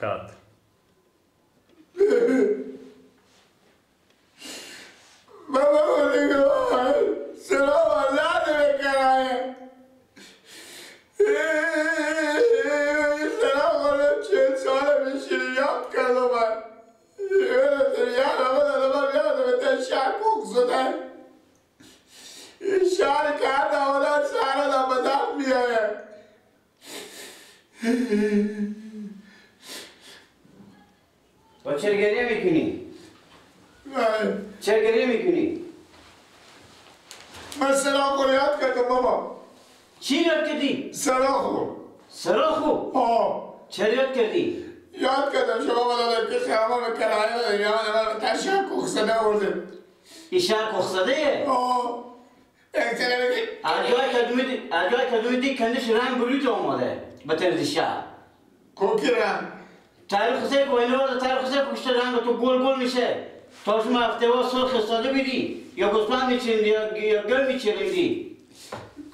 Cut. بابا نگاه سلام الله بکنه سلام خودم 40 ساله میشینی یاد کردم من یادم شهر کوک زدن این شهر که هر دوانه سر آدم به درد میایه. با چرا گریه میکنی؟ چرا گریه میکنی؟ من سراخ رو یاد کردم بابا. چی یاد کردی؟ سراخو. سراخو؟ آه. چرا یاد کردی؟ یاد کردم شما بلدم که خیابان به کرایه دادیم یاد من تشکر کوخزده آوردیم. این شهر کوخزده؟ آه. یک چرا بگی؟ اجای کدومی دی کندش رنگ بروید آماده به طرز شهر. کوکی رنگ؟ تاریخ سه کو اینو تاریخ سه پشت رنگ تو گل گل میشه. تا شما هفته وا سرخ ساده بیدی یا گوسفند میچیندی یا گل میچیندی.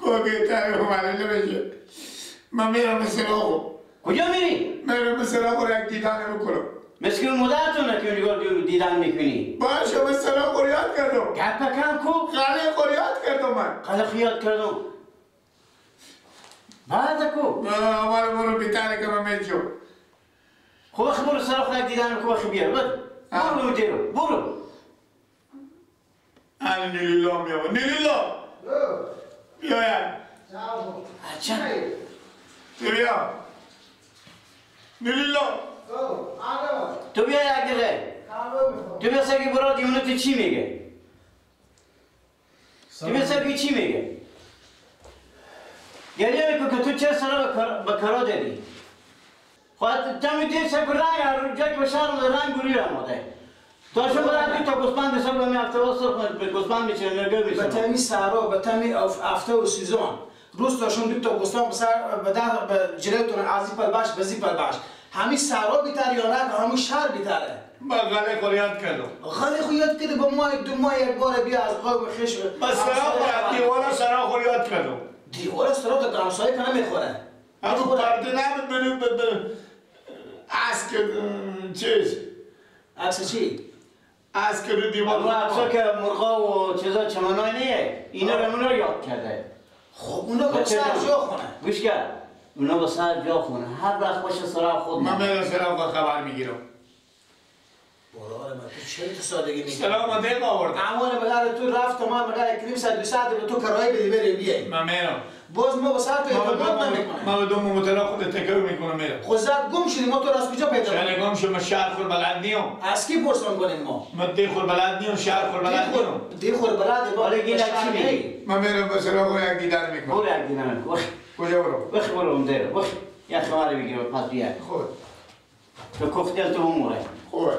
کوکی تاریخ معلوم نمیشه. من میرم سراغو. کجا میری؟ میرم سراغو رو یک دیدن بکنم. مسکین مادرتونه که اونجا دیدن میکنی. باشه من سراغو رو یاد کردم. گپکم کو؟ قلق رو یاد کردم من. قلق یاد کردم. بعد کو؟ اول برو بیتره که من میجو. خب وقت برو سراغ یک دیدن کو وقت بیار. برو برو برو. انا نیلیلا میام. نیلیلا. بیا یا. عجب. بیا. نیلیلا. تو بیا یک دقیقه. تو بیا سگی برو دیونه تو چی میگه؟ تو بیا سگی چی میگه؟ گریه میکن که تو چه سرا به کرا دادی؟ خواهد تمی دیر سگ رنگ جایی که به شهر آمده رنگ گوری آمده. تا شما رنگ تا گوسفند سگ به هفته و سرخ گوسفند میچینه نرگل میچینه. به تمی سرا به تمی هفته و سیزون روز تا شما دو تا گوسفند سر به ده به جلوتون ازی پل باش بزی پل باش همین سرا بیتر یا نه همین شهر بیتره. من غله خو یاد کردم. غله خو یاد کردی با ما دو ماه یک بار بیا از قوم خش. من سرا خو دیوار سرا خو یاد کردم. دیوار سرا تا همسایه که نمیخوره. همون پرده نبود بریم به اسک چیز. عکس چی؟ اسک رو دیوار. اون عکسا که مرغا و چیزا چمنای نیه. اینا رو اونا یاد کرده. خب اونا که سر جا خونه. گوش کن. اونا با سر جا خونه. هر وقت باشه سراغ خود. من میرم سراغ خبر میگیرم. برادر من تو چرا تو سادگی میگی؟ سلام دق آوردم. امان بغیر تو رفت ما بغیر کریم صد دو ساعت به تو کرایه بدی بری بیای. من میرم. باز ما با سر تو اعتماد نمیکنه. من به دو موتورا خود تکر میکنم میرم. خود زد گم شدی ما تو راست کجا پیدا کنیم؟ چرا گم شدم؟ من شهر خور بلد نیم. از کی پرسان کنیم ما؟ من دی خور بلد نیم، شهر خور بلد نیم. دی خور بلد با حالا گیل چی میگی؟ من میرم با سراغ یک دیدن میکنم. برو یک دیدن کن. کجا برو؟ بخ برو اون در. بخ یا خبر بگیر پس بیا. خود. تو کوفتل تو عمره. خوب.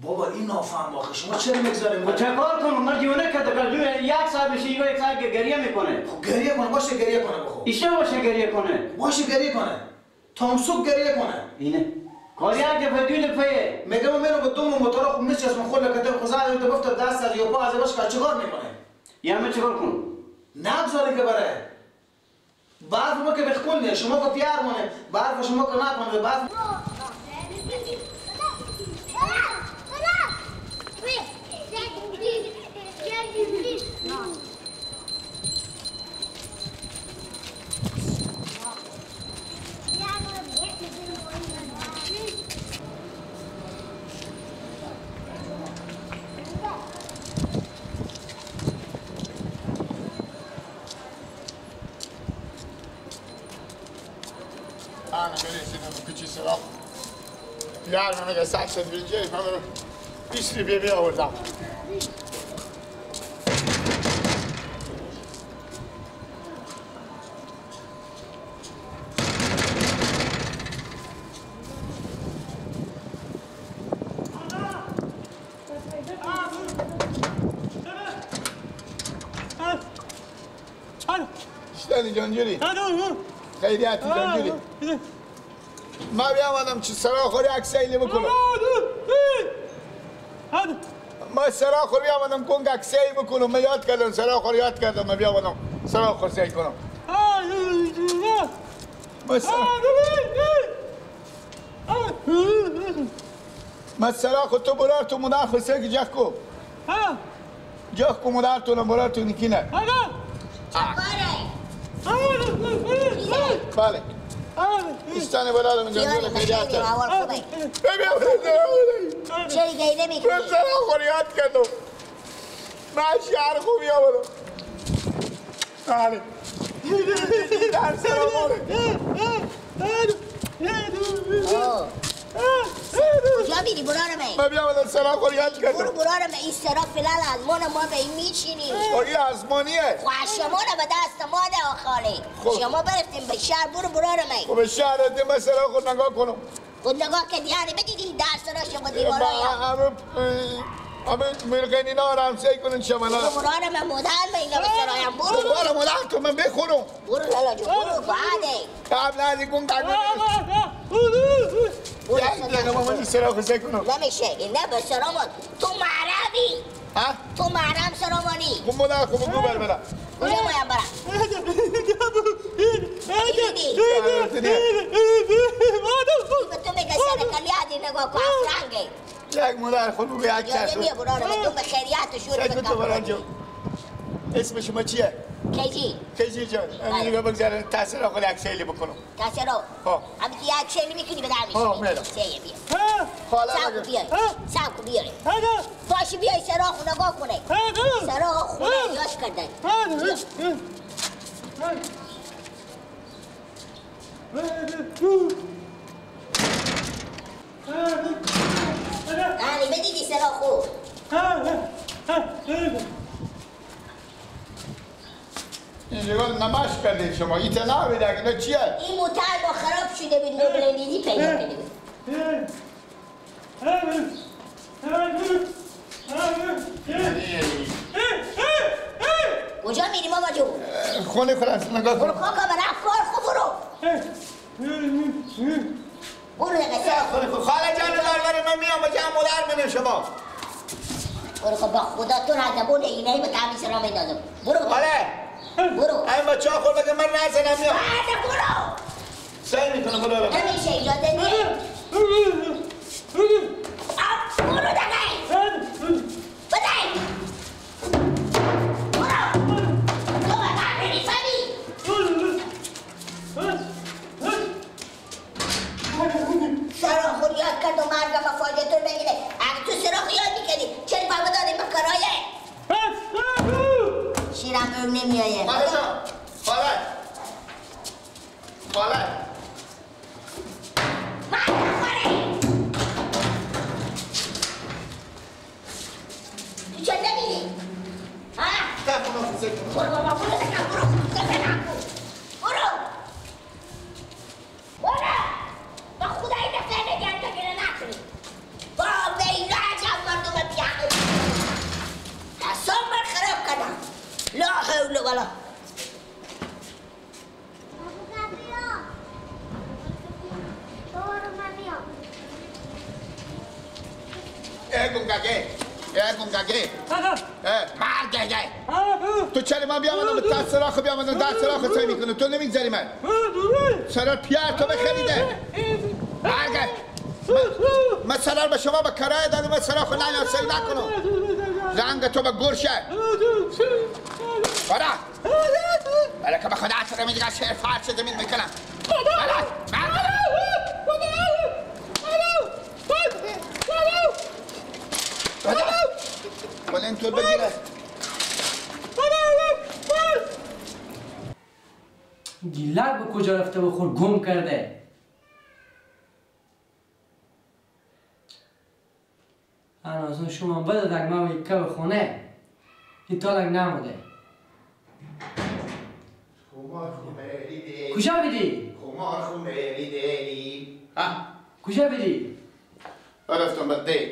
بابا این نافهم آخه شما چرا میگذاریم؟ چه کار کنم؟ من دیوانه کرده یک ساعت میشه یک ساعت گریه میکنه. خب گریه کنه باشه گریه کنه بخو. ایشه باشه گریه کنه. باشه گریه کنه. تامسوک گریه کنه. اینه. کار یک دفعه دو دفعه. میگم من میرم با دوم موتورا خوب میچسبم خود لکته خزان تو گفت دست از یا پا از باش چیکار میکنه؟ یا من چیکار کنم؟ نگذاره که بره. برف ما که بخون نه شما که پیار مونه برف شما که نکنه برف. انا برسیدم کوچی سراغ یار من میگه سخت شد اینجا من 20 روپیه می آوردم. شدنی جانجوری خیریتی جانجوری من بیامدم چه سراخوری عکسیلی بکنم. من سراخور بیامدم کنگ عکسیلی بکنم. من یاد کردم سراخور یاد کردم. من بیامدم سراخور سیل کنم. من مثلا خود تو برار تو مدار خود سر که جخ کو جخ کو مدار تو نبرار تو نکینه بله ایستانه برار من جنگل خیلی اول خوبه چرا گریه میکنی؟ من سرا خوریات کردم من شهر خوبی آوردم بله در سرا ماره کجا میری برارم ای؟ من بیام در سرا خوریات کردم برو برارم این سرا فلال از ما به این میچینیم این ازمانیه خب از شما به دست ما ده آخاله شما برفتیم به شهر برو برارم ای خب به شهر رفتیم به سرا خود نگاه کنم خود نگاه کردی یعنی بدیدی در سرا شما دیوارای همه مرغین اینا رو هم سعی کنن شمالا برو برارم من مادر به اینا به سرایم برو برو مادر تو من بخورم برو لالا جو برو بعده قبل از این گم یک دقیقه ما من سرا خود کنم نمیشه نه به سرامان تو محرمی تو محرم سرامانی خب مادر خب بگو بر برم کجا بایم برم به تو میگه سر کلیادی نگاه کن افرنگه یک مادر خود بگو یک چرس یه برارم تو به خیریت شور بکنم اسم شما چیه؟ کیجی کیجی جان همین نگاه بگذارن تاثیر خود یک سیلی بکنم تاثیر ها همین که یک سیلی میکنی به در میشی ها میرم سیه بیا سب بیای سب بیای باشی بیای سرا خونه نگاه کنه سرا خونه یاد کردن علی بدیدی سرا خوب اینجا نماش کردید شما این تنها بیده اینا چیه؟ این موتر با خراب شده بود مبل پیدا کرده بود کجا میری ماما جون؟ خونه خودم نگاه برو کاکا برم کار خوب برو برو دقیقه خاله جان داربری من میام با جمع مادر منم شما برو خب با خدا تو رزبون اینایی به تعمیز را میدازم برو خاله برو این بچه ها خود بگه من نزنم میام برو سعی میکنم برو نمیشه اجازه نیست برو دقیقه بده برو تو به من نمیفهمی سرا خود یاد کرد و مرگم افاجه تو بگیره اگه تو سرا خود یاد میکردی چرا بابا دادیم به کرایه شیرم برم نمیایه خاله جان خاله خاله مرد خاله تو چرا نمیری؟ ها؟ برو بابا برو دکم برو برو برو با خدای دفعه نگم تا گره نکنی با ویلا عجب مردم بیعقل حساب من خراب کردم لا حول ولا گنگگه مرگگه تو چرا من بیامدم به دست سراخ بیامدم دست سراخ سعی میکنم تو نمیگذری من سرار پیر تو بخریده مرگه من سرار به شما به کرایه دادم من سراخ نیام سعی نکنم رنگ تو به گرشه برا برا که به خدا اصلا میگه شعر فرش زمین میکنم برا برا اینطور بگیره گیلک به کجا رفته و خود گم کرده انا شما بده ما یک کب خونه این تالک نموده کجا بیدی؟ کجا بیدی؟ رفتم به دی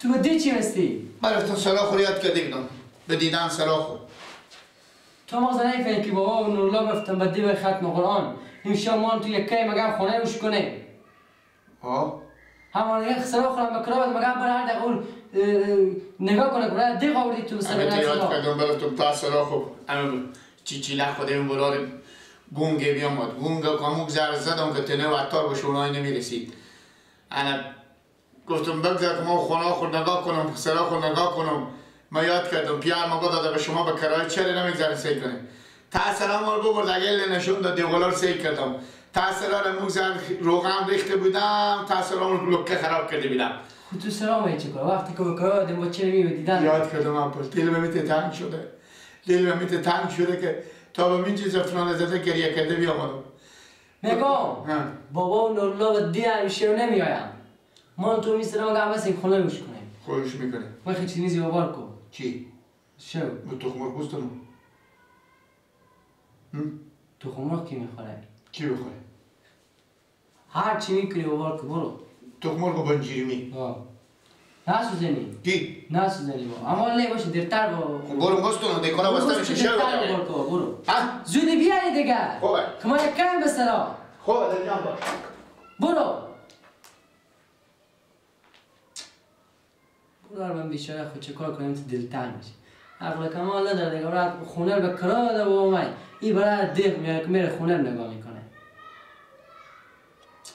تو به دی چی هستی؟ من رفتم سراخ رو یاد کرده بودم به دیدن سراخو تو مغزه نمیفهمی که بابا و نورالله رفتم به دی به ختم قرآن امشب ما تو یک کی مگم خونه روش کنه ها؟ همان دیگه سراخ رو به کرا مگم برای هر دقیقه اون نگاه کنه که برای دیگه آوردی تو سر همه یاد کردم برفتم تا سراخو همه چیچیله خودم برارم گونگه بیامد گونگه کاموک زر زدم که تنه و عطار به شونای نمیرسید انا گفتم بگذار که ما خونه خود نگاه کنم، سرا خود نگاه کنم. ما یاد کردم پیار ما داده به شما به کرایه چرا نمیگذارین سعی کنیم. تا سلام رو ببرد اگه نشون داد دیوغلا رو سعی کردم. تا سرا رو موزن روغن ریخته بودم، تا سرا رو لکه خراب کرده بودم. خود تو سرا می چیکار وقتی که به کرایه دادیم با چرا می دیدن؟ یاد کردم اپل دلم میته تنگ شده. دلم میته تنگ شده که تا به من چیز فلان زده گریه کرده بیامدم. میگم بابا و نورالله و دی همیشه نمیایم. ما تو میسرم که بس این خونه روش کنیم. خودش میکنه. ما خیلی چیزی میزی بابار کو. چی؟ شو. با تخم مرغ گوشتم. تخم مرغ کی میخوره؟ کی بخوره؟ هر چی میکنی بابار کو برو. تخم مرغ بنجیرمی. نسوزنی. کی؟ نسوزنی با. اما نه باشه دیرتر با. خب برو گوشتم دیگه واسه میشه شو. بابار کو برو. زود بیای دیگه. خوبه. که ما یک کم بسرا. خوبه دلجان باش. برو. برو من بیچاره خود چه کار کنیم تو دلتنگ میشه. عقل کمال نداره دیگه. برای خونه رو به کرا داده و اومد. این برای دیغ میاره که میره خونه رو نگاه میکنه.